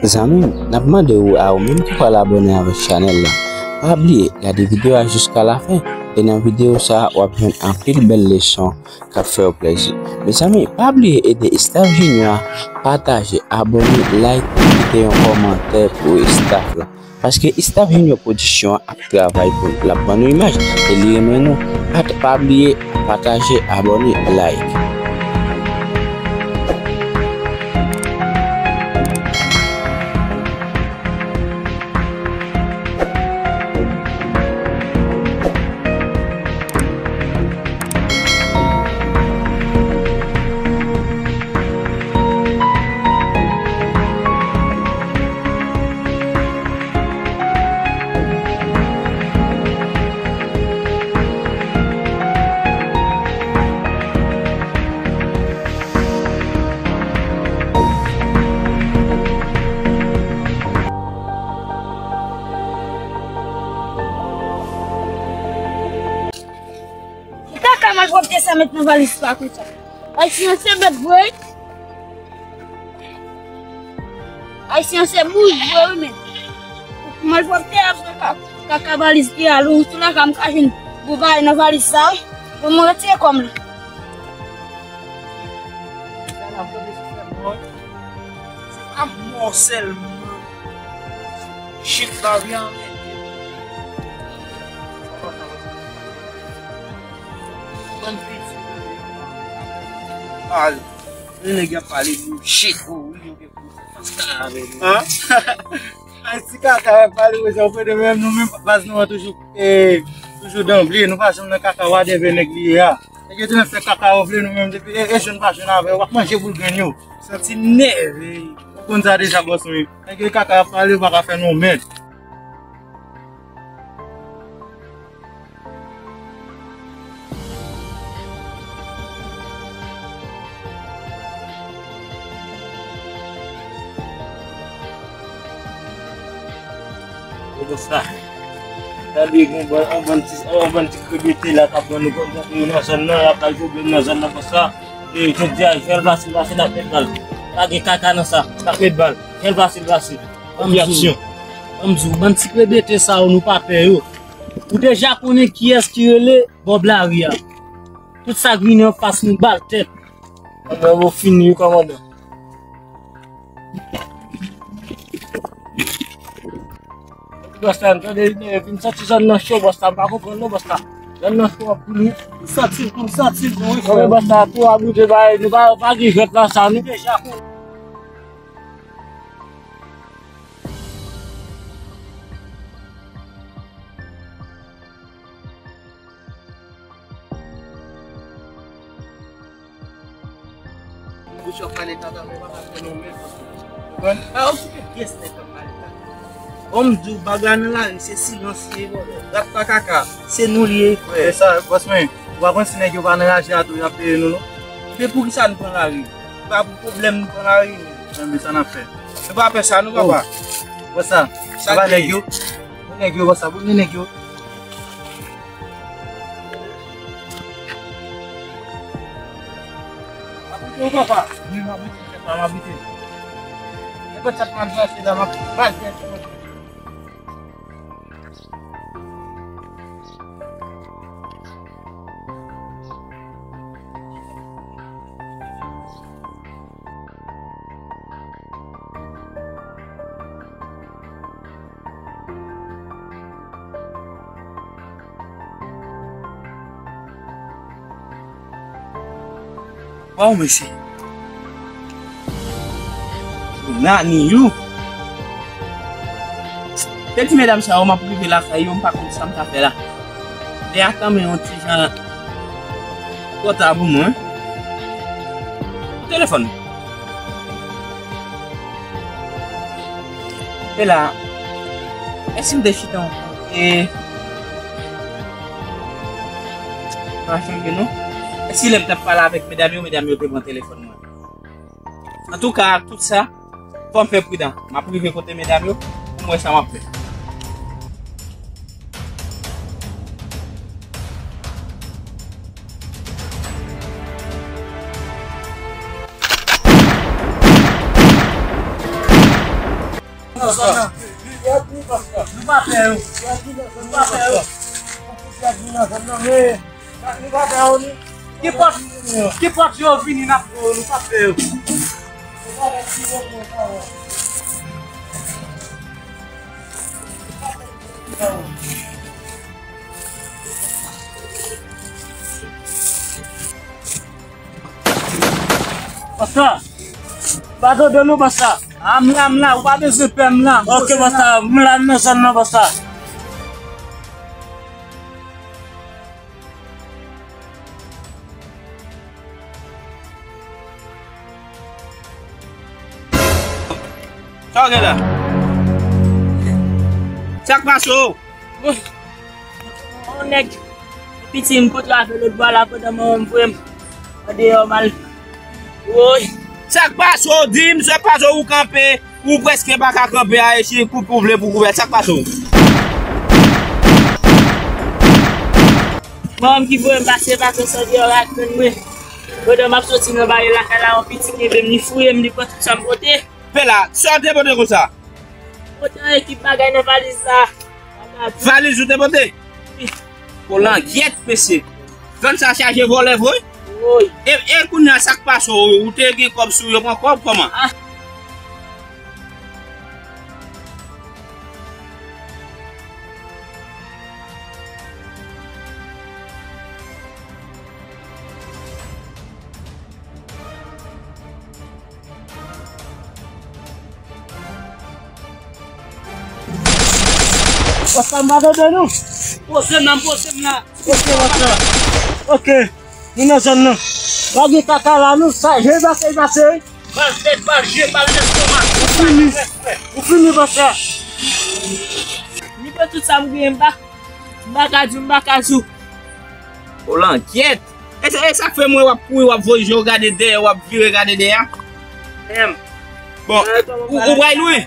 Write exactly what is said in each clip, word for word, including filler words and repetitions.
Zanmi m, n ap mande w a ou menm ki pral abòne avèk chanèl la, pa bliye gade videyo a jiska lafen. E nan videyo sa a, w ap jwenn anpil bèl leson k ap fè w plezi. Mezanmi, pa bliye ede Staff Junior a, pataje, abòne, like, kite yon kòmantè pou Staff la. Paske Staff Junior Production ap travay pou l ap ban nou imaj e li renmen nou. Pat-, pa bliye pataje, abòne, like. Kaka malpwòpte sa met nan valiz pa konsa. Ayisyen se bèt vre. Ayisyen se bouch vre wi men. Malpwòpte ap fè ka-, kaka valiz te al ou sou la ka m ka jwenn bon bagay nan valiz sa wi. Bon mwen retire kò m la. Sa la, kote sou fè mò. Se ap mò sèlman. Shit, lavi a anmède. Bann piti. Al. Lè nèg y ap pale bullshit. Oh, wi, nou gen pou fè pasta avè nou. Hein? Ay, ti kaka, pale, wi, jan w prete menm, nou menm, baz nou an toujou, eh, toujou danble, nou pa janm nan kaka, whatever nèg li ye a. Nèg yo te menm fè kaka yo vle, nou menm depi, e, e jwenn pa jwenn avè yo, w ap manje boul grenn yo. Santi nève. Ou konn sa deja, bòs mwen. Nèg yo kaka ap pale, yo pa ka fè nou mèd. Yo konsa. Tande gen yon bann, yon bann ti, yon bann ti krebete la k ap ban nou kòb nan zòn nan, y ap bay pwoblèm nan zòn nan konsa. E jodi a, fè l fasil, fasil, n ap met bal. Pa gen kaka nan sa, n ap met bal. Fè l fasil, fasil. Ban m di w, ban m di w, bann ti krebete sa yo, nou pa pè yo. Ou deja konnen kiyès ki rele Bòb Lari a. Tout sa k vini anfas nou, ba l tèt. Kòmandan, ou fini wi, kòmandan. Bòs la, m tande, eh, vin soti zòn nan cho, bòs la, m pa konprann non, bòs la. Zòn nan cho anpil wi. M santi l tou, m santi l tou wi, frè. Bòs la, tou a bouje, ba, nou pa, pa gen jwèt la sa, nou deja konnen. Bouch w ap pale kaka, men pa pale non men. Konprann? Pa okipe pyès nèg k ap pale kaka. Bon, m di w, bagay nan lari, se silans li ye, bòdè. Rat pa kaka, se nou li ye, frè. Se sa, bòs mwen, ou pa panse nèg yo pa nan raje a tou, y ap peye nou, non? Men poukisa nou pran lari? Se pa pou pwoblèm nou pran lari, non. Men, men sa n ap fè? Nou pa pè sa, non, papa. Wè sa? Sa pa nèg yo? Nèg yo, wè sa, bon, nèg yo. M ap kite w, papa. Wi, m ap kite w, papa, m ap kite w. Nenpòt sa k mal pase la, m ap bat tèt ou. Waw, mesye. Nani you. Se ti medam sa yo, m ap rive lakay yo, m pa konn sa m ka fè la. Lè a tanmen yon ti jan twò ta pou mwen. Telefòn. E la, e si m te chita yon kote? Pa chanje non. E si lè m t ap pale avèk medam yo, medam yo te pran telefòn mwen? Antouka, ak tout sa, fò m fè pridan. M ap rive kote medam yo, pou m wè sa m ap fè. Nou pa pè yo. Nou pa pè yo. Ki pòt, ki pòt yo vini n ap pran yo, nou pa pè yo. Pasta, pa tande non, pasta. A, m la, m la, ou pa bezwen pè, m la. Ok, pasta, m la nan zòn nan, pasta. Sa w gen la? Sa k pase w? Yon nèg piti m kontre avè lòt bò la pandan manman m voye m andeyò m al. Woy. Sa k pase w? Di m sa k pase w, ou kanpe. Ou prèske pa ka kanpe a, e si koupe ou vle pou koupe, sa k pase w? Manman m ki voye m pase vakans andeyò a jwenn mwen. Pandan m ap soti nan baryè lakay la, yon piti kenbe m, li fouye m, li pran tout sa m pote. Pè la, sa w te pote konsa? Pote yon ekip bagay nan valiz la. Valiz ou te pote? Wi. Kolangyèt, mesye. Van sa chaje vòlè vre? Wi. E, e kounye a sa k pase w? Ou te gen kòb sou yo, pran kòb kòman? Ah. Pasta, m pa tande nou. Poze m la, m poze m la. Ok, pasta. Ok. Nou nan zòn nan. Pa gen kaka la, nou sa, je pase, pase. Bal tèt, bal je, bal lestomak. Ou fini. Ou fini, pasta. Li pran tout sa m genyen, m pa, m pa ka di w, m pa ka di w. Kolangyèt. E sa, e sa k fè m wè w ap kouri, w ap voye je w gade dèyè, w ap vire gade dèyè. Menm. Bon, ou, ou pral lwen?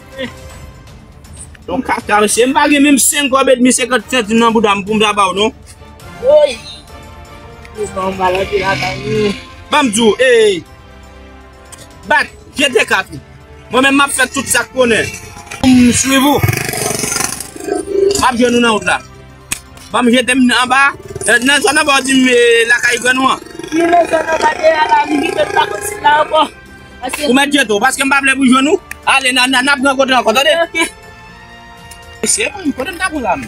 Yon kaka, mesye. M pa gen menm senk kòb edmi, senkant santim nan bouda m pou m ta ba w, non. Woy! Yo ban m bal antre lakay nou. Ban m di w, ey! Bat, jete kat ou. Mwen menm m ap fè tout sa k konnen. M swiv ou. M ap jwenn ou nan wout la. Ban m jete m anba. Eh, nan zòn anba w di m, eh, lakay grann ou an. Wi, nan zòn anba dèyè la, li vin fè m pa konn si l la ankò. Paske ou mèt jete w, paske m pa vle pou jwenn ou. Ale, n a, n a, n ap rankontre ankò, tande? Ok. Mesye, mwen, kote m ta pran zam?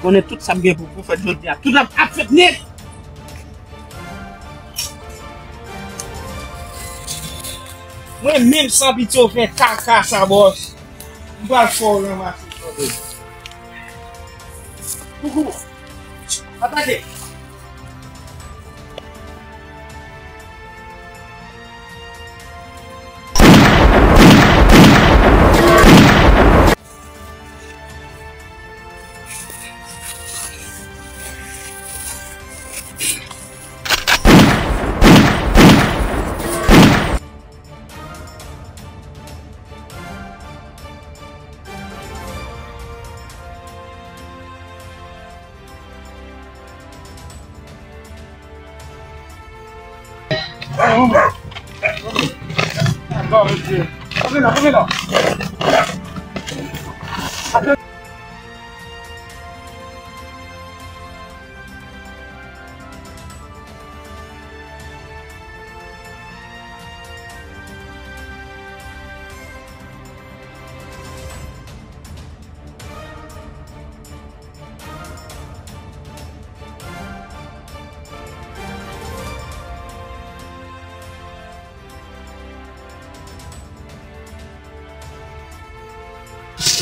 Konnen tout sa m gen pou, pou fèt jodi a. Tout ap, ap fèt nèt. Mwen menm san pitye w fè kaka sa, bòs. M pral fè w ranmase, tande. Koukou. Atake.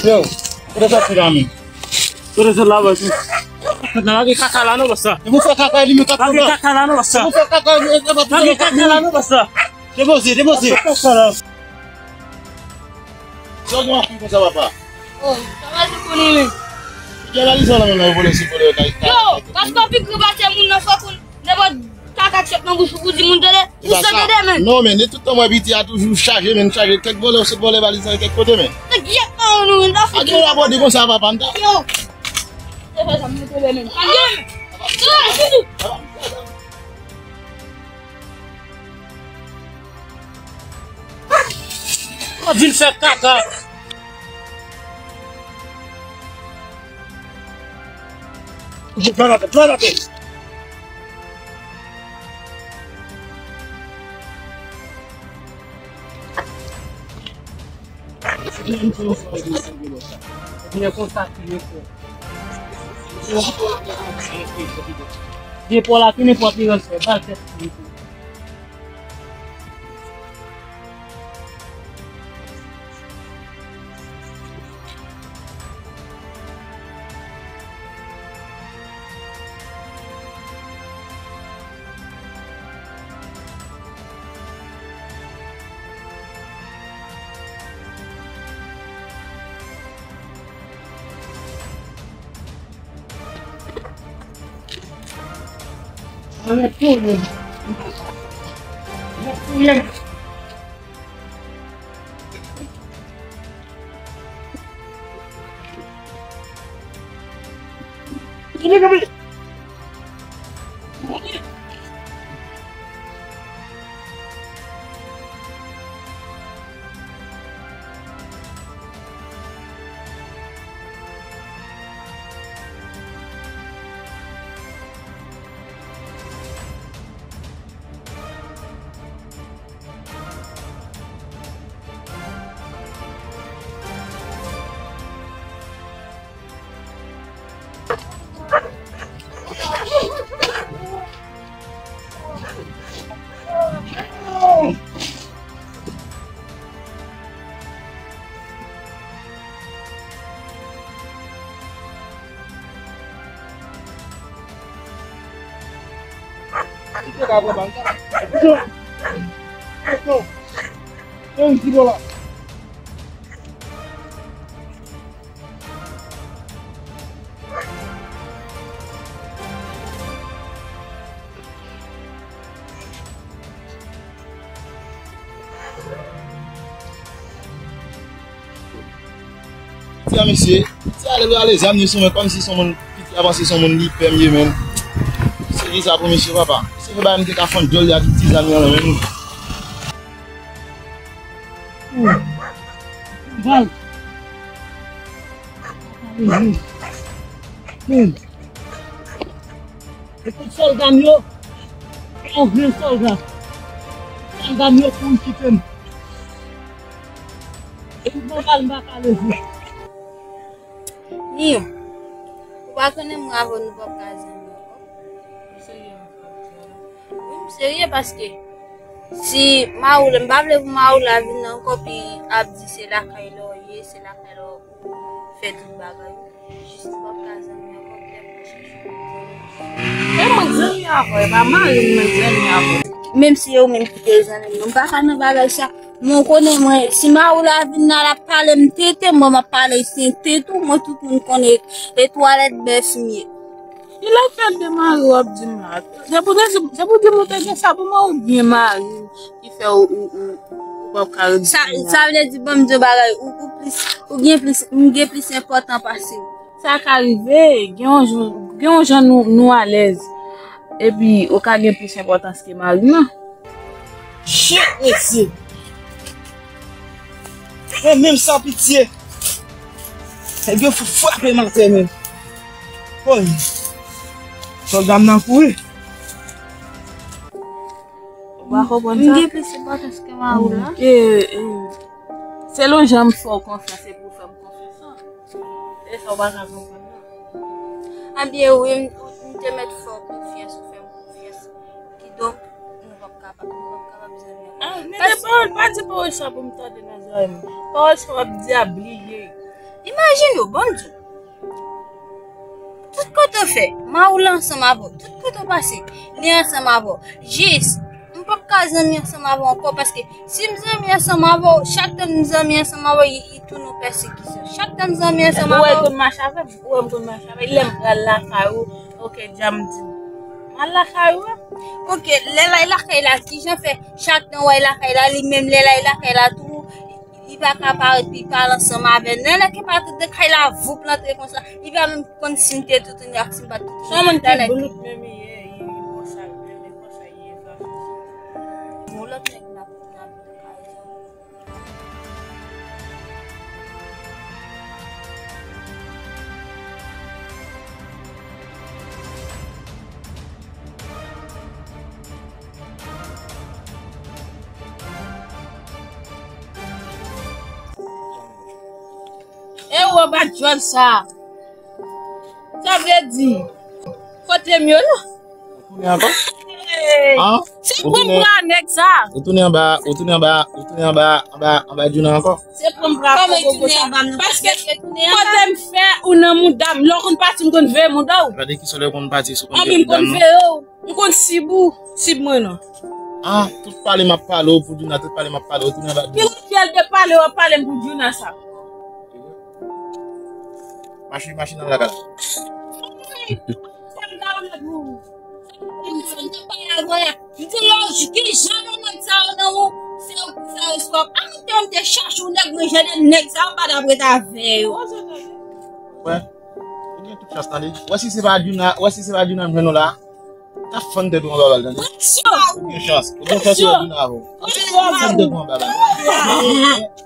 Yo, kote sòti la menm? Kote sòti la, bòs? Nan lage kaka la non, bòs. Se pou fè kaka li, men kaka. Lage kaka la non, bòs. Se pou fè kaka li, men kaka. Lage kaka la non, bòs. Depoze, depoze. Sa w gen anfil konsa, papa? Oh, sa va se konnen men. Gen la li sa la menm, yo vole sou vole yo. Yo, paske w pi gwo pase moun nan, fòk ou nenpòt kaka k sot nan bouch ou pou di moun tande. Ou sot tande men. Non, men, de tout tan mwen piti a toujou chaje, men chaje. Kèk vòlè, sot vòlè valiz nan kèk kote, men. Nèg yèt nan nou, men. A ki w abòde konsa, papa, m ta. Yo. Se fè sa, m mete lè men. Tande men. Yo, jiji. Vin fè kaka. Vin fè kaka, fè kaka. Byen konsa ki yo fè. Depo la ki nenpòt li yo fè, bal tèt li. Ann touye m. Ann touye m. Ti a mesye, ti ale ale zam yo sou mwen kòmsi se yon moun piti avanse, se yon moun li pè m ye menm. Se ki sa pou mesye papa? Se fè bagay m te ka fann djòl li ak ti zam yo nan men nou. Val. Men. E tout sòlda m yo, anyen sòlda. Sòlda m yo kouri kite m. E tout sòlda m pa ka leve. Ni, ou pa konnen mwen avè w nou p ap ka zanmi ankò? Ou serye? Wi, m serye paske si Maoula, m pa vle pou Maoula vin ankò, pi ap di se lakay la w ye, se lakay la w fè tout bagay. Jis nou p ap ka zanmi ankò, m lè m chèche yon zanmi. E mwen k zanmi avè w, e pa mari m mwen k zanmi avè w. Menm si e ou menm ki te zanmi m, non, m pa ka nan bagay sa. Mwen konnen mwen, si Maoula vin la, l ap pale m tenten, mwen m ap pale l tenten tou, mwen tout moun konnen e twalèt bèf m ye. Kilè fè l te mari w ap di m la? Se pou, se pou di m ou te gen sa pou mwen oubyen mari w ki fè ou, ou, ou, ou p ap ka ret di sa, m la? Sa vle di, ban m di w bagay, ou, ou plis, ou gen plis, m gen plis enpòtan pase w. Sa ka rive, gen yon jou, gen yon jan nou, nou alèz. Epi, ou ka gen plis enpòtans ke mari m nan. Shit, mesye. Men menm san pitye. Nèg yo fout frape m atè menm. Woy. Sòlda m nan kouri. Ou pa konprann sa? M gen plis enpòtans ke mari w la. E, e, selon jan m fè w konfyans, se pou w fè m konfyans lan. E sa w pa ka konprann nan. Ebyen wi, m, m te mèt fè w konfyans, ou fè m konfyans. Kidonk, nou p ap kapab, nou p ap kapab zanmi ankò. Ah, mete pawòl, pa di pawòl sa pou m tande nan zòrèy mwen. Pawòl sa w ap di a, bliye. Imajine w, ban m di w. Tout kote w fè, Maoula ansanm avè w. Tout kote w pase, li ansanm avè w. Jis, m p ap ka zanmi ansanm avè w ankò, paske si m zanmi ansanm avè w, chak tan m zanmi ansanm avè w, li, li tounen yon pèsekisyon. Chak tan m zanmi ansanm avè w. Ou wè l konn mache avè m? Ou wè m konn mache avè l? Lè m pral lakay ou, oke, dja m di m. M al lakay ou a? Oke, lè l al lakay la, kijan fè chak tan w al lakay la, li menm lè l al lakay la tou, li pa ka parèt pou l pale ansanm avè n. Lè l ke pa tout de kay la, voup l antre konsa, li pa menm konn si m te toutouni ak si m pa t toutouni. Se yon moun ki blouk menm li ye, li, li konsa, li menm li konsa, li ye fache. Yon lòt nèg n ap, n ap lakay. Anba djòl sa. Sa vle di, kote m yo la? Ou tounen ankò? Hey, an? Se pran bra nèg sa. Ou tounen anba, ou tounen anba, ou tounen anba, anba, anba Djouna ankò? Se pran bra kòman ou tounen anba m nan? Paske kote m fè ou nan mouda m. Lè w konn pati, m konn veye mouda w. Gade ki sou lè w konn pati, sou konn veye mouda m non. Anben, m konn veye w. M konn sib ou, sib mwen non. Ah, tout pale m ap pale w pou Djouna, tout pale m ap pale w, tounen anba Djouna. Ki lekyèl de pale w ap pale m pou Djouna sa? Mache, mache nan lakay la. M di lòj, ki jan de nèg sa yo nan ou, se yo ki fè respè. An, m te, m te chache yon nèg, men jan de nèg sa yo, m pa t ap ret avè yo. Wè, ou gen tout chans tande. Wè si se pa Djouna, wè si se pa Djouna m jwenn ou la. T ap fann tèt ou anba bal, tande. Ou gen chans. Ou gen chans ou ap vin avè w. Fann tèt ou anba bal.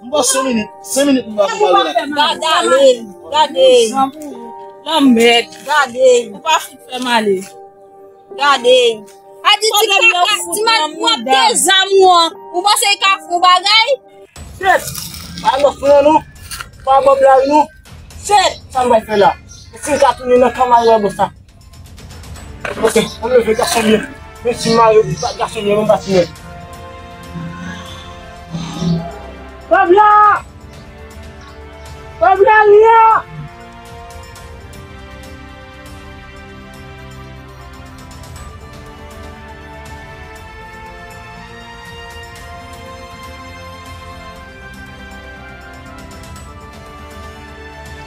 M ba w senk minit. Senk minit m ba w pou pale la. Gade, gade. Lanmèd. Gade. Ou pa fout fè m ale. Gade. A di ti kaka, ti mal pwòp de zam ou an. Ou panse l ka fè yon bagay? Shit! Pa nan fren nou, pa bò blag nou. Shit! Sa m pral fè la? E si m ka tounen nan kanmay wè bò sa? Ok, ann leve gason byen. Men si m mare, gason byen, mwen pa tounen. Pabla! Pabla, Ria!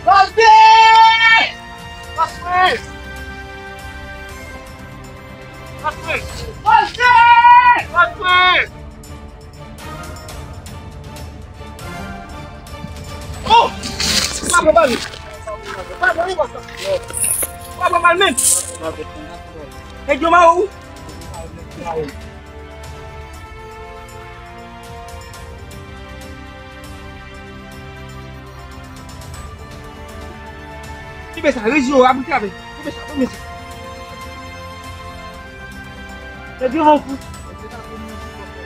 Pase! Pase! Pase! Pase! Pase! Oh! Pa pran bal. Pa pran bal, pa pran bal menm. Nèg yo mare ou? Kibe sa, rezi yo, ap grave. Kibe sa, bon mesye. Nèg yo van fou.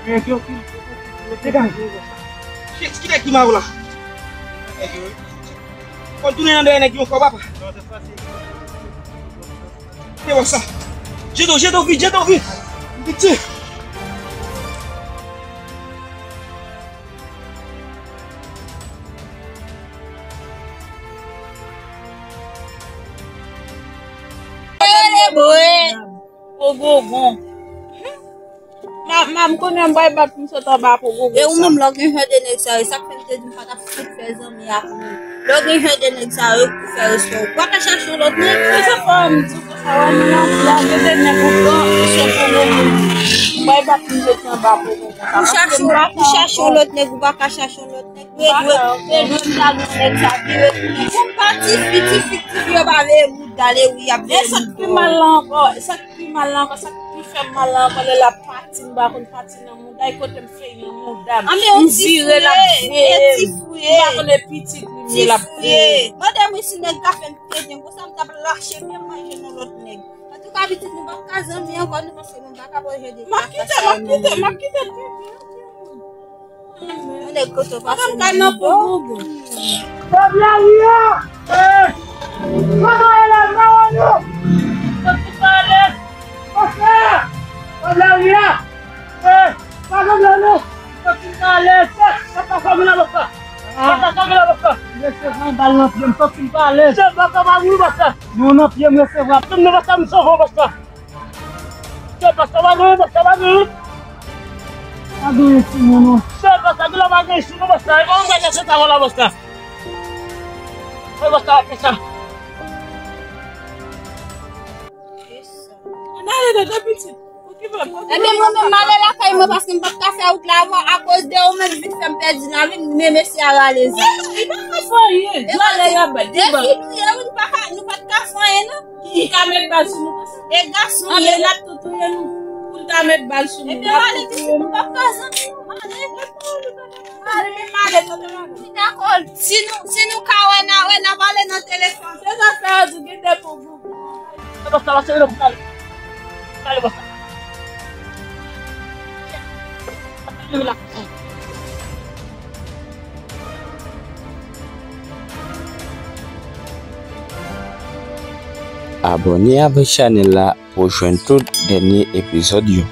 Nèg yo fou. Degaje. Shit, ki nèg ki mare w la? Fò n tounen nan dèyè nèg yo ankò, papa. Se wè sa. Jete w, jete w vit, jete w vit. Piti. Ele boye. Pogogon. Ma, ma, m konnen m pral bat pou m sot anba pogogon sa. E ou menm, lè w gen jan de nèg sa yo, sa k fè m te di m pa t ap fout fè zanmi ak moun. Lè w gen jan de nèg sa yo, pou fè respè w, ou pa ka chache yon lòt nèg. Se sa fò m di w konsa, wè, moun nan, lè w gen de nèg ou pran, se pou moun. M pral bat pou m sot anba pogogon sa. Ou chache, ou chache yon lòt nèg, ou pa ka chache yon lòt nèg. Dwe, dwe, dwe, dwe, m ta dwe nèg sa vire tounen. Pou m pati, piti, piti, yo pa veye mouda, le wi, y ap veye mouda. E sa k pi mal la ankò, sa k pi mal la ankò, sa k pi fè m mal la ankò, lè l ap pati, m pa konn pati nan mouda, e kote m fè nan mouda m. M vire, l ap veye m. M pa konn e pitit li m ye, l ap veye m. Mande m si nèg ka fè m tenten, konsa m t ap lache pye m manje nan lòt nèg. Antouka, pitit, nou p ap ka zanmi ankò, nou, paske nou pa ka pran jan de kaka sa yo nan men nou. M ap kite, m ap kite, m ap kite. Yon nèg kote w pase nan mouda w. Pabla, Ria! Eh! Kote w ye la, m pa wè nou! Sòti pa alèz! Pabla, Ria! Eh! Pa Pabla, non! Sòti pa alèz! Papa, fòm la, papa! Papa, fòm la, papa! Resevwa bal nan pye m, sòti pa alèz! Se papa, pa mouri, papa! Non, nan pye m, resevwa! Tounen, papa, m sove w, papa! Se pastè pa gen, pastè pa gen. Pa gen isi non, non. Se pastè, gen la pa gen isi non, pastè. E pa yon bagay se ta la, pastè. E pastè, ap fè sa. Ann ale dedan, pitit. Okipe, okipe. Ebyen, mwen menm, m ale lakay mwen paske m pa t ka fè wout la avan akoz de ou menm vit fè m pèdi lavi m, men mesye a rale zam. Li pa ka fè anyen. Dwalè y ap bay. Depi nou ye, nou pa ka, nou pa t ka fè anyen, non. Li ka met bal sou nou konsa. E gason, anben, l ap tou touye nou. Pou l ta met bal sou nou, l ap tou touye nou. Ebyen, m ale, pitit, nou p ap ka zanmi, m ale. M ale, men m ale, tande, m ale. Wi, dakò. Si nou, si nou ka wè, n a wè, n ap pale nan telefòn. Se zafè yo di, gen de pou gou. Se pastè, pastè, vin pou n ale. Ale, pastè. Pastè, vin la. Abòne avèk chanèl la pou w jwenn tout dènye epizòd yo.